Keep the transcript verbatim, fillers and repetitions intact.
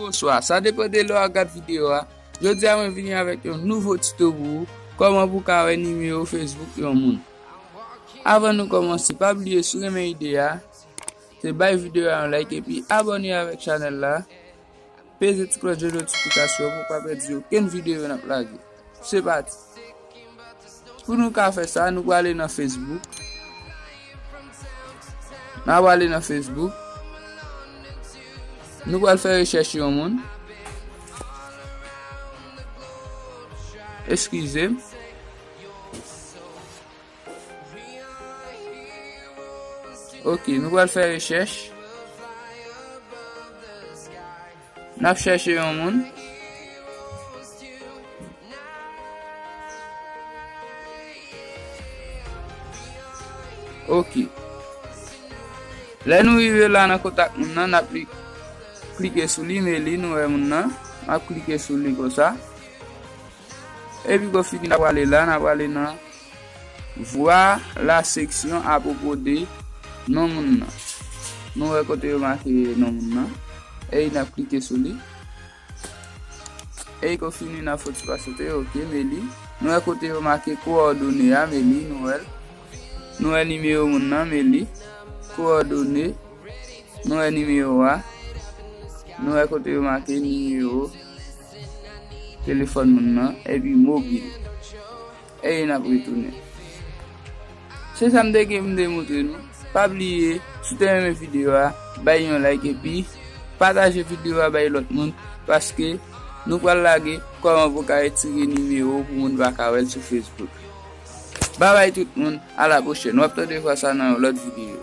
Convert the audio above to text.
Bonswa, sa depann de lè w ap gad videyo a. Jodi a mwen vini avèk yon nouvo tito pou ou, kòman pou w ka wè nimewo Facebook yon moun. Avan nou kòmanse, pa bliye si w renmen ide a, se bay videyo a yon like epi abòne avèk chanèl la. Peze ti klòch de notifikasyon pou w pa pèdi okenn videyo n ap lage. Se pati. Pou nou ka fè sa, nou prale nan Facebook. N a prale nan Facebook. Nou pral fè rechèch yon moun. Eskize m. Ok, nou pral fè rechèch. N ap chèche yon moun. Ok. Lè nou rive la nan kontak moun nan, n ap li-, klike sou li, men li, nou wè moun nan. M ap klike sou li konsa. Epi konfini, n ap prale la, n ap prale nan Voir la section à propos de non moun nan. Nou wè kote yo make non moun nan. E n ap klike sou li. E konfini, n ap fè ti pasyante, ok, men li. Nou wè kote yo make kowòdone a, men li, nou wè l. Nou wè nimewo moun nan, men li. Kowòdone. Nou wè nimewo a. Nou wè kote yo make nimewo telefòn moun nan, epi mobil. E n ap retounen. Se sa m te gen pou m te montre nou. Pa bliye, si w te renmen videyo a, bay yon like epi pataje videyo a bay lòt moun, paske nou pral lage kòman pou w ka retire nimewo pou moun pa ka wè l sou Facebook. Babay tout moun, a la pwochèn. W ap tande vwa sa nan yon lòt videyo.